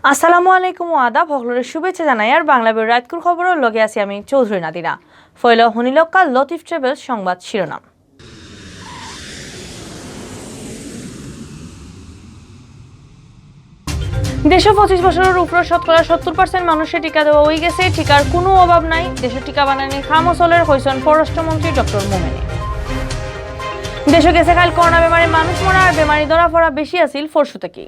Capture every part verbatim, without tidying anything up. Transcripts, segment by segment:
আসসালামু আলাইকুম ও আদাব, হকলরে শুভেচ্ছা জানাইয়ার বাংলা বেতার রাইতকুর খবরর লগে আছি আমি চৌধুরী নাদিরা। ফয়লা হুনিলউক্কা লতিফ ট্রাভেলস সংবাদ শিরোনাম। দেশো পঁচিশ বছরর উপরর শতকরা সত্তর percent মানুষরে টিকা দেওয়া অইগেছে, টিকার কুনু অভাব নাই। দেশো টিকা বানানির কামও চলের, কইছইন পররাষ্ট্রমন্ত্রী ডক্টর মোমেনে। দেশো গেছে কাইল করোনা বেমারে মানুষ মরা আর বেমারি ধরা পড়া বেশি আছিল পরশু থাকি।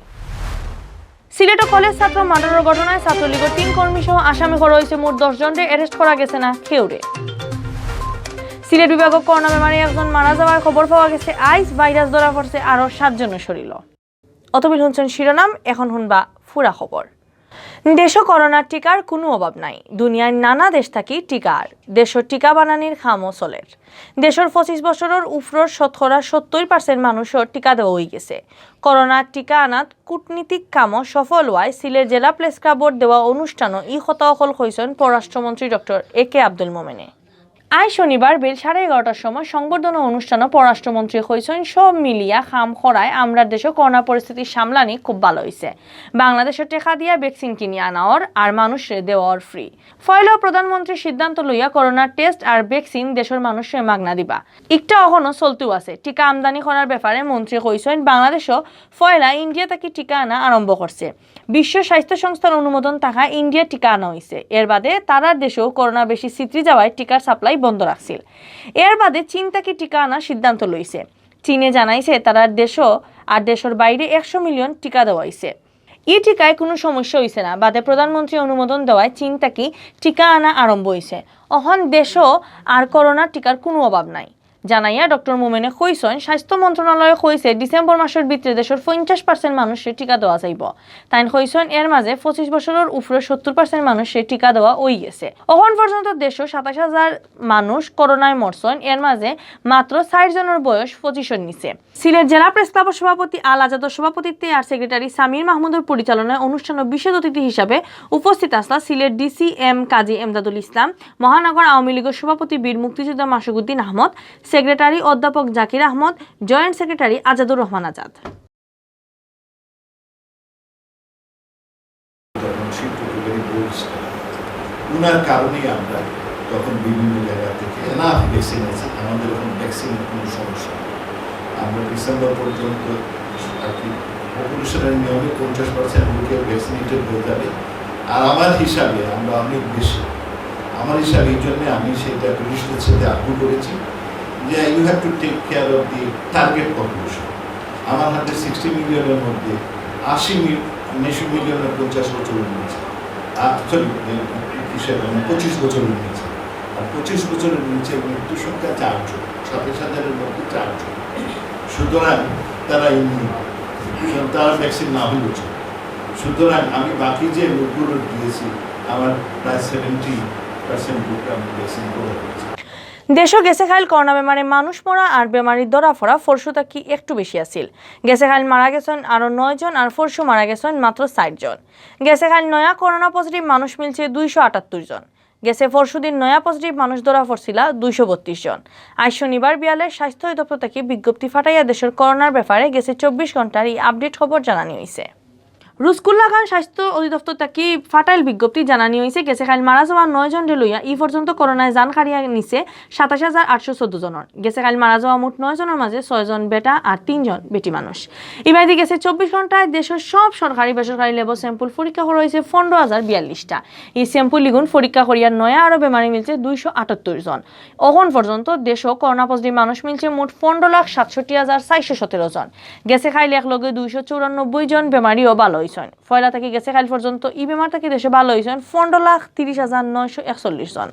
সিলেটো কলেজ ছাত্র মার্ডারর ঘটনায় ছাত্রলীগর তিন কর্মী সহ আসামি করা অইছে, মোট দশ জনরে, arrest করা গেছে না কেউরে। সিলেট বিভাগো করোনা বেমারে একজন মারা যাওয়ার খবর পাওয়া গেছে আইজ, ভাইরাস ধরা পড়ছে আরো সাত জনর শরীরো। অতবিল হুনছইন শিরোনাম, এখন হুনবা পুরা খবর। দেশো করোনার টিকার কুনু অভাব নাই, দুনিয়ার নানা দেশ থাকি টিকার। দেশো টিকা বানানির কামও চলের। দেশর পঁচিশ বছরর উপরর শতকরা সত্তর percent মানুষর টিকা দেওয়া অইগেছে। করোনার টিকা আনাত কূটনীতিক কামও সফল অওয়ায় সিলেট জেলা প্রেস ক্লাবর দেওয়া অনুষ্ঠানো ই কথা অকল কইছইন পররাষ্ট্রমন্ত্রী ডক্টর এ কে আব্দুল মোমেনে। আইজ শনিবার বেইল সাড়ে এগারোটার সময় সংবর্ধনা অনুষ্ঠানো পররাষ্ট্রমন্ত্রী কইছইন সব মিলিয়া কাম করায় আমরার দেশো করোনা পরিস্থিতি সামলানি খুব ভালা অইছে। বাংলাদেশো টেকা দিয়া vaccine কিনি আনা অর আর মানুষরে দেওয়া অর free। ফয়লাউ প্রধানমন্ত্রীর সিদ্ধান্ত লইয়া করোনার test আর vaccine দেশর মানুষরে মাগনা দিবা। ইকটা অখনো চলতেউ আছে। টিকা আমদানি করার ব্যাপারে মন্ত্রী কইছইন, বাংলাদেশো ফয়লা ইন্ডিয়া থাকি টিকা আনা আরম্ভ করছে। বিশ্ব স্বাস্থ্য সংস্থার অনুমোদন থাকায় ইন্ডিয়া টিকা আনা অইছে। এরবাদে তারার দেশো করোনা বেশি ছিতরি যাওয়ায় টিকার supply বন্ধ রাখছিল। এরবাদে চীন থাকি টিকা আনার সিদ্ধান্ত লইছে। চীনে জানাইছে তারার দেশো আর দেশর বাইরে একশো million টিকা দেওয়া অইছে। ই টিকায় কুনু সমস্যা অইছে না। বাদে প্রধানমন্ত্রী অনুমোদন দেওয়ায় চীন থাকি টিকা আনা আরম্ভ অইছে। অখন দেশো আর করোনার টিকার কুনু অভাব নাই। জানাইয়া ডক্টর মোমেনে কইছইন, স্বাস্থ্য মন্ত্রণালয়ে কইছে ডিসেম্বর মাসর ভিতরে দেশর পঞ্চাশ percent মানুষরে টিকা দেওয়া যাইবো। তাইন কইছইন, এর মাঝে পঁচিশ বছরর উপরে সত্তর percent মানুষরে টিকা দেওয়া অইগেছে। অখন পর্যন্ত দেশো সাতাইশ হাজার মানুষ করোনায় মরছইন, এর মাঝে মাত্র চাইর জনর বয়স পঁচিশর নিচে। সিলেট জেলা প্রেস ক্লাবর সভাপতি আল আজাদর সভাপতিত্বে আর সেক্রেটারি সামির মাহমুদর পরিচালনায় অনুষ্ঠানো বিশেষ অতিথি হিসাবে উপস্থিত আছলা সিলেট ডিসি এম কাজী এমদাদুল ইসলাম, মহানগর আওয়ামী লীগর সভাপতি বীর মুক্তিযোদ্ধা মাসুকুদ্দিন আহমদ, সেক্রেটারি অধ্যাপক জাকির আহমদ, জয়েন্ট সেক্রেটারি আজাদুর রহমান আজাদ। তখন শিল্প তৈরি করছে। ওনার কারণেই আমরা তখন বিভিন্ন জায়গা থেকে এনাফ ভ্যাকসিন আছে, আমাদের এখন ভ্যাকসিনের কোনো সমস্যা নেই। আমরা ডিসেম্বর পর্যন্ত আর কি পপুলেশনের নিয়মে পঞ্চাশ পার্সেন্ট লোকের ভ্যাকসিনেটেড হয়ে যাবে। আর আমার হিসাবে আমরা অনেক বেশি, আমার হিসাবে এই জন্য আমি সেটা ব্রিটিশদের সাথে আর্গু করেছি যে you have to take care of the target population। আমার হাতে সিক্সটি মিলিয়নের মধ্যে আশি মি-, উনিশশো মিলিয়নের পঞ্চাশ বছরের নিচে, সরি, কিসের, মানে, পঁচিশ বছরের নিচে। আর পঁচিশ বছরের নিচে মৃত্যু সংখ্যা চারজন, সাতাশ হাজারের মধ্যে চারজন। সুতরাং তারা ইমিউন, সুতরাং তারা ভ্যাকসিন না হলেও চলে। সুতরাং আমি বাকি যে লোকগুলো দিয়েছি, আমার প্রায় সেভেন্টি পার্সেন্ট লোককে আমি ভ্যাকসিন করে দিয়েছি। দেশো গেছে কাইল করোনা বেমারে মানুষ মরা আর বেমারি ধরা পড়া পরশু থাকি একটু বেশি আছিল। গেছে কাইল মারা গেছইন আরো নয় জন আর পরশু মারা গেছইন মাত্র চাইর জন। গেছে কাইল নয়া করোনা পজিটিভ মানুষ মিলছে দুইশো আটাত্তর জন। গেছে পরশুদিন নয়া পজিটিভ মানুষ ধরা পড়ছিলা দুইশো বত্রিশ জন। আইজ শনিবার বিয়ালে স্বাস্থ্য অধিদপ্তর থাকি বিজ্ঞপ্তি ফাটাইয়া দেশর করোনার ব্যাপারে গেছে চব্বিশ ঘন্টার ই আপডেট খবর জানানি অইছে। রুজকুল্লাহ খান স্বাস্থ্য অধিদপ্তর থাকি ফাটাইল বিজ্ঞপ্তি জানানি অইছে, গেছে কাইল মারা যাওয়া নয় জনরে লইয়া ই পর্যন্ত করোনায় জান কাড়িয়া নিছে সাতাশ হাজার আটশো চৌদ্দ জনর। গেছে কাইল মারা যাওয়া মোট নয় জনর মাঝে ছয় জন বেটা আর তিন জন বেটি মানুষ। ইবাদি গেছে চব্বিশ ঘন্টায় দেশর সব সরকারি বেসরকারি ল্যাবো স্যাম্পল পরীক্ষা করা অইছে পনেরো হাজার বিয়াল্লিশটা। ই স্যাম্পল ইগুন পরীক্ষা করিয়া নয়া আরো বেমারি মিলছে দুইশো আটাত্তর জন। অখন পর্যন্ত দেশো করোনা পজিটিভ মানুষ মিলছে মোট পনেরো লাখ সাতষট্টি হাজার চারশো সতেরো জন। গেছে কাইল এক লগে দুইশো চৌরানব্বই জন বেমারিও ভালা অইছইন। পয়লা থাকি গেছে কাইল পর্যন্ত ই বেমার থাকি দেশো ভালা অইছইন পনেরো লাখ তিরিশ হাজার নয়শো একচল্লিশ জন।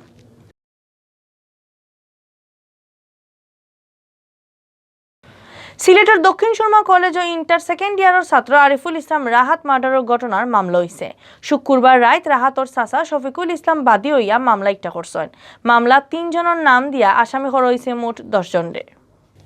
সিলেটর দক্ষিণ সুরমা কলেজো ইন্টার সেকেন্ড ইয়ারর ছাত্র আরিফুল ইসলাম রাহাত মার্ডারর ঘটনার মামলা অইছে। শুক্রবার রাইত রাহাতর চাচা শফিকুল ইসলাম বাদী অইয়া মামলা ইকটা করছইন। মামলাত তিন জনর নাম দিয়া আসামি করা অইছে মোট দশ জনরে।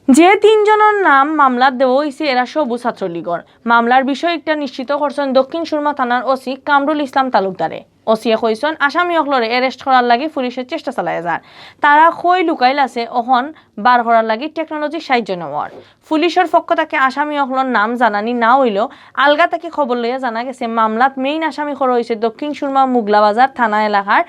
যে তিন জনর নাম মামলাত দেওয়া অইছে এরা সবউ ছাত্রলীগর। মামলার বিষয় ইকটা নিশ্চিত করছইন দক্ষিণ সুরমা থানার ওসি কামরুল ইসলাম তালুকদারে। ওসিয়ে কইছইন, আসামি অকলরে arrest করার লাগি পুলিশে চেষ্টা চালাইয়া যার। তারা কই লুকাইল আছে, অখন বার করার লাগি টেকনোলজির সাহায্য নেওয়ার। পুলিশর পক্ষ থাকি আসামি অকলর নাম জানানি না অইলেও আলগা থাকি খবর লইয়া জানা গেছে, মামলাত মেইন আসামি করা অইছে দক্ষিণ সুরমা মুগলাবাজার থানা এলাকার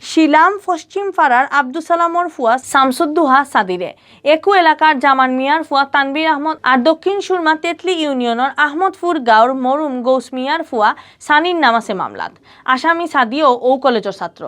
শিলাম পশ্চিম পাড়ার আব্দুস সালামর ফুয়া শামসুদ্দোহা সাদিরে, একু এলাকার জামান মিয়ার ফুয়া তানবীর আহমদ আর দক্ষিণ সুরমা তেতলি ইউনিয়নর আহমদপুর গাঁওর মরহুম গৌস মিয়ার ফুয়া সানির নাম আছে মামলাত। আসামি সাদিও অউ কলেজর ছাত্র।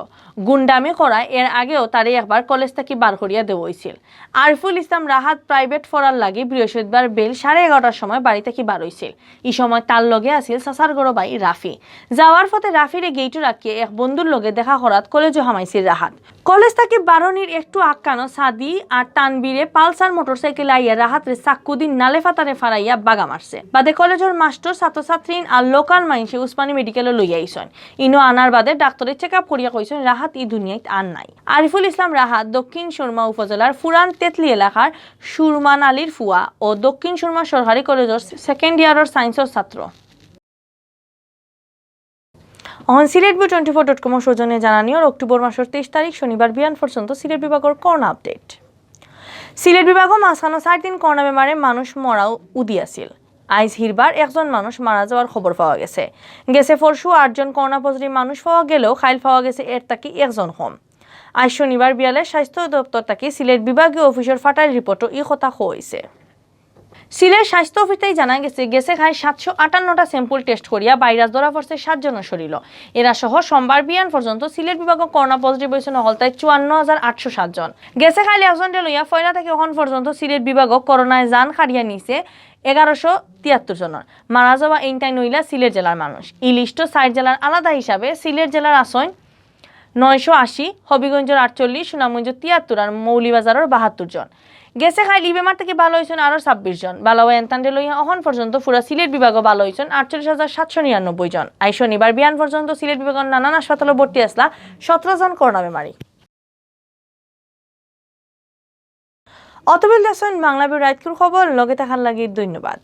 গুন্ডামি করায় এর আগেও তারে একবার কলেজ থাকি বার করিয়া দেওয়া অইছিল। আরিফুল ইসলাম রাহাত প্রাইভেট পড়ার লাগি বৃহস্পতিবার বেইল সাড়ে এগারোটার সময় বাড়ি থাকি বার অইছিল। ই সময় তার লগে আছিল চাচার ঘরো ভাই রাফি। যাওয়ার পথে রাফিরে গেইটো রাখিয়া এক বন্ধুর লগে দেখা করাত কলেজো হামাইছিল রাহাত। কলেজ থাকি বারনির একটু আগখানো সাদি আর তানবীরে পালসার মোটরসাইকেল আইয়া রাহাতরে চাক্কু দি নালে ফাতারে ফারাইয়া বাগা মারছে। বাদে কলেজর মাস্টর, ছাত্রছাত্রীন আর লোকাল মাইনষে উসমানী মেডিকেলো লইয়া আইছইন। ইনো আনার বাদে ডাক্তরে চেক আপ করিয়া কইছইন রাহাত ই দুনিয়াত আর নাই। আরিফুল ইসলাম রাহাত দক্ষিণ সুরমা উপজেলার পুরান তেতলি এলাকার সুরমান আলীর ফুয়া ও দক্ষিণ সুরমা সরকারি কলেজর সেকেন্ড ইয়ারর সায়েন্সর ছাত্র। অখন Sylhet view twenty four dot কমর সৌজন্যে জানানিওর অক্টোবর মাসর তেইশ তারিখ শনিবার বিয়ান পর্যন্ত সিলেট বিভাগর করোনা আপডেট। সিলেট বিভাগো মাঝখানো চাইর দিন করোনা বেমারে মানুষ মরাও উদি আছিল। আইজ হিরবার একজন মানুষ মারা যাওয়ার খবর পাওয়া গেছে। গেছে পরশু আটজন করোনা পজিটিভ মানুষ পাওয়া গেলেও কাইল পাওয়া গেছে এর থাকি একজন কম। আইজ শনিবার বিয়ালে স্বাস্থ্য দপ্তর থাকি সিলেট বিভাগীয় অফিসর ফাটাইল রিপোর্টো ই কথা কওয়া অইছে। সিলেট স্বাস্থ্য অফিস থাকি জানা গেছে, গেছে কাইল সাতশো আটান্নটা স্যাম্পল টেস্ট করিয়া ভাইরাস ধরা পড়ছে সাতজনর শরীরো। এরা সহ সোমবার বিয়ান পর্যন্ত সিলেট বিভাগো করোনা পজিটিভ অইছইন হকলতায় চুয়ান্ন হাজার আটশো সাত জন। গেছে কাইল একজনরে লইয়া পয়লা থাকি অখন পর্যন্ত সিলেট বিভাগো করোনায় জান কাড়িয়া নিছে এগারোশো তিয়াত্তর জনর। মারা যাওয়া এইনতাইন অইলা সিলেট জেলার মানুষ। ই লিস্টো চাইর জেলার আলাদা হিসাবে সিলেট জেলার আছইন নয়শো আশি, হবিগঞ্জর আটচল্লিশ, সুনামগঞ্জর তিয়াত্তর আর মৌলভীবাজারর বাহাত্তর জন। গেছে কাইল ই বেমার থাকি ভালা অইছইন আরো ছাব্বিশ জন। ভালা অওয়া এনতানরে লইয়া অখন পর্যন্ত পুরা সিলেট বিভাগো ভালা অইছইন আটচল্লিশ হাজার সাতশো নিরানব্বই জন। আইজ শনিবার বিয়ান পর্যন্ত সিলেট বিভাগর নানান হাসপাতালো ভর্তি আছলা সতেরো জন করোনা বেমারি। অতবিল দেখছইন বাংলা ভিউ রাইতকুর খবর, লগে থাকার লাগি ধন্যবাদ।